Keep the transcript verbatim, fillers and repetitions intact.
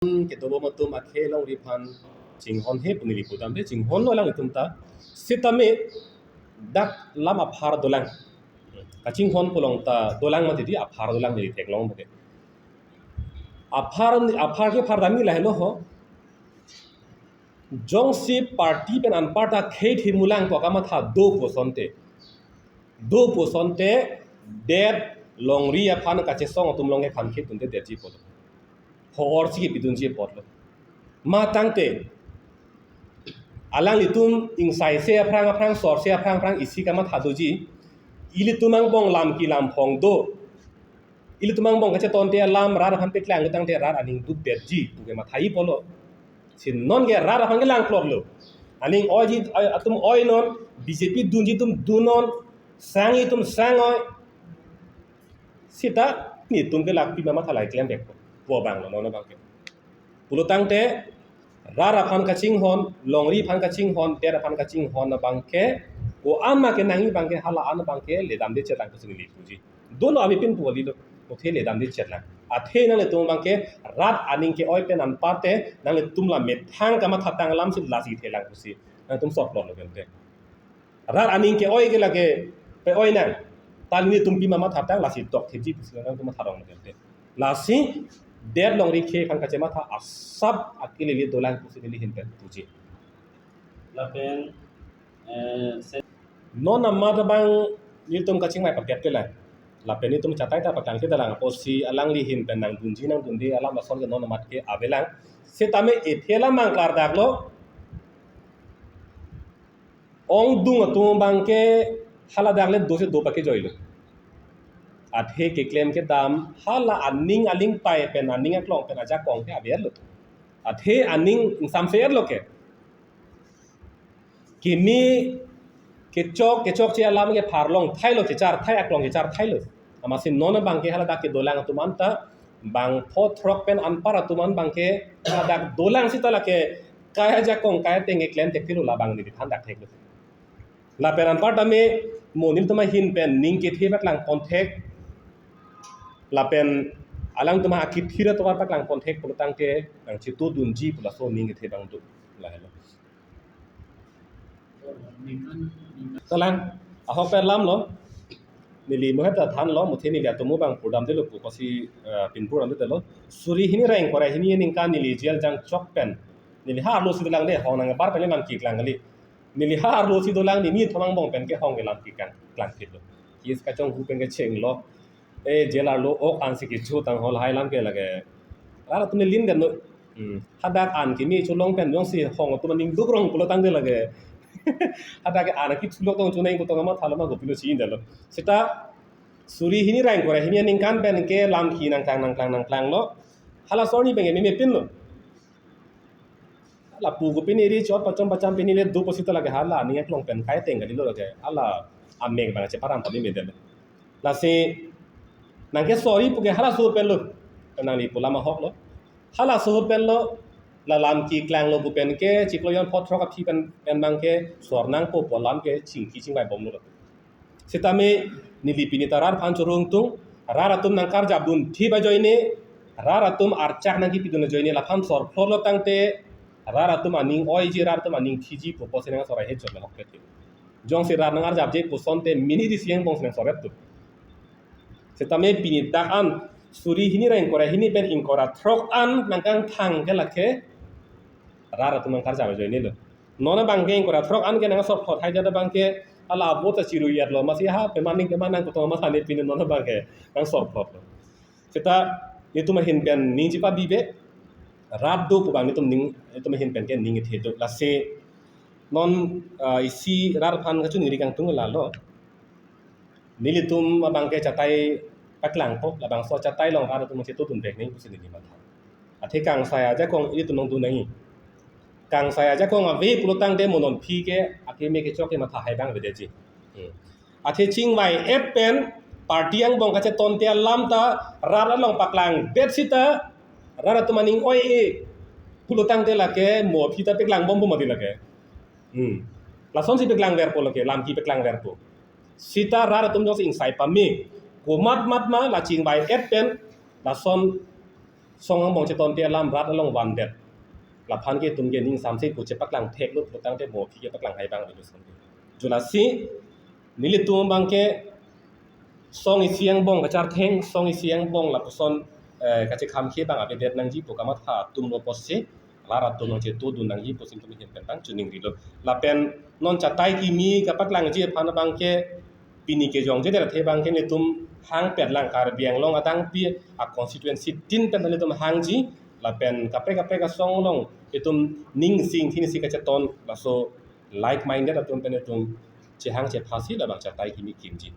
kedobom atum akhei alongri aphan chinghon he pu neli pudam de, chinghon lo alanglitum ta. Sitame dak lam aphar dolang. Kachinghon pu along ta dolang mati di, aphar dolang neli theklong mati. Aphar, aphar ke phar dami lahelo ho. Jongsi party pen anpar ta khei thimulang pu kamatha do pu asonte. Do pu asonte, det longri aphan kachesong atum along ke kham khei tunte detji apotlo. Ho-or si kepidunji apotlo. Ma tangte, alanglitum ingsaise aphrang aphrang, sorse aphrang aphrang isi kamatha doji. Ilitum angbong lam kelam phong do. Ilitum angbong kachetonte alam rat aphan paklang tangte rat aning duk detji pu ke mathai apotlo. Si non ke rat aphan kelang plot lo. Aning oiji, oi, atum oinon, B J P dunji atum dunnon, sangji atum sang-oi. Sita nelitum ke la pima matha lahai klem bek po. Pu abang lo, non abang ke. Pulo tangte, rat aphan kachinghon, longri aphan kachinghon, det aphan kachinghon abang ke, ko-an ma kenangji abang ke, hala-an abang ke ledamde chetlang pusi neli puji. Dolo ami pin pu kali lo, muthe ledamde chetlang. Athe nanglitum abang ke, rat aning ke-oi pen anpar te, nanglitum la methang kamatha tang alam si lasi thelang pusi. Nangtum sok plot lo gente. Rat aning ke-oi ke lake pe-oi nang. Ta nelitum pima matha tang lasi tok thepji pusi nangtum matha rong lo gente. Lasi det longri khei aphan kachematha asap akilili dolang pusi neli ahin pen puji. Lapen, eh, se- Non amat abang nelitum kachingvai paket ke lang. Lapen nelitum chatai ta paklang ke dalang apotsi alangli ahin pen nangdunji nangdunde alam ason ke non amat ke avelang. Sitame ethe alam abang klardak lo. Ongdung atum abang ke hala dak le dosi do pakejoilo. Athe keklem kedam hala aning aling pai pen aning aklong pen ajakong ke averlo. Athe aning ingsamse-etlo ke. Kimi kechok kechokche alam ke pharlong thailo, kechar thai, aklong kechar thailo. Amatsi non abang ke hala dak kedolang atum anta bang pho throk pen anpar atum an abang ke hala dak dolang sita lake kai ajakong kai ateng keklem thekthelo, labang neliphan dak theklo. Lapen anpar tame mo nelitum ahin pen ning kethe paklang pon thek. Lapen alangtum akithir atovar paklang pon thek pulo tangte nangchetudunji pu laso ning kethe abang do. Lahelo. Talang, ahok pen lam lo. Neli mohet ta thanlo, muthe neli atomo abang pudamdelo pu kosi, eh, pinpur damdelo. Suri hini ra ingkoi ra hini aningkan neli jail jangchok pen. Neli ha arlo si dolang de, hong nangbar pen le nangkeklang kali. Neli ha arlo si dolang, neli nithom angbong pen ke hong kelam keklang, klang phitlo. Case kachonghu pen kechenglo. Eh, jail arlo ok ansi kecho tang hol hai alam ke lake. Rat atum nelin kan no. Hmm. Hadak an kimi cholong pen jongsi hong atum aning duk rong pulo tangte lake. Hadak ke an kithulok tong chunai kutong ama thalo ma gopilo si indalo. Sita suri hini ra ingkoi ra hini aningkan pen ke lam ke nangklang nangklang nangklanglo. Hala sor ni pen ke meme pinlo. Lapu ko pini ri chot pachom pacham pini le do pusi ta lake hala aning aklong pen kai ateng kalilo lake hala amek abang cheparam tami medel. Lasi nangke sorry pu ke hala suhut pen lo. Nangli pu lam ahok lo. Hala suhut pen lo. La lam keklanglo pu pen ke chiklo jon pho throk aphi pen pen abang ke sor nangpo pu alam ke chingki chingvai bomlo. Sitame neli pini ta rat aphan chorong tung, rat atum nangkarjapdun thip ajoine, rat atum archak nangkepidun ajoine, laphan sor plotlo tangte, rat atum aning oiji, rat atum aning thiji pu pusi nang sor ahe chot le hok pete. Jongsi rat nangarjapje pu asonte mini di siang bong si nang sorep tu. Sitame pini dak an suri hini ra ingkoi ra hini pen ingkoi ra throk an nangkangthang ke lake rat atum nangkarjap ajoine lo. Non abang ke ingkoi ra throk an ke nang sor plot hai jada abang ke hala abo ta chiru yat lo, masi ha pemaning pemanang kutong masa ne pini non abang ke nang sor plot lo. Sita nelitum ahin pen ning chipa bibe rat do pu abang nelitum ning, nelitum ahin pen ke ning kethe do. Lasi non, ah, isi rat aphan kachuningri kangtung lalo. Nelitum abang ke chatai paklangpo, labangso chatai along rat atum chetudun pek nangji pusi neli matha. Athe kangsai ajakong ilitum nangdun nangji. Kangsai ajakong ave pulo tangte mo non aphi ke akeme kechok ke matha hai abang avedetji. Hmm. Athe chingvai-et pen party angbong kachetonte alam ta rat along paklangdet sita rat atum aning oi-e pulo tangte lake mo aphi ta paklang bompo mati lake. Hmm. Lasonsi paklangverpo lake, lam ke paklangverpo. Sita rat atum jongsi ingsai pame, komat mat ma la chingvai-et pen lason song angbong chetonte alam rat along vandet. Laphan ke itum ke ning samse pu chepaklang theklo putangte mo aphi ke paklang hai abang avelo samse. Lasi nelitum abang ke song isi angbong kachartheng, song isi angbong lapuson, eh, kachekham ke abang avedet nangji pu kamatha atum lo pusi, la rat atum nangchetudun nangji pusi itum ahin pen abang chiningrilo. Lapen non chatai kimi kapaklangji aphan abang ke pini kejongjedet athe abang ke nelitum hangpet lang, Karbi Anglong adang pi a constituency tin pen nelitum hangji, lapen kaprek kaprek asong along itum ning isi ingthin isi kacheton, laso like minded atum pen itum chehang chephasi labang chatai kimi kimji.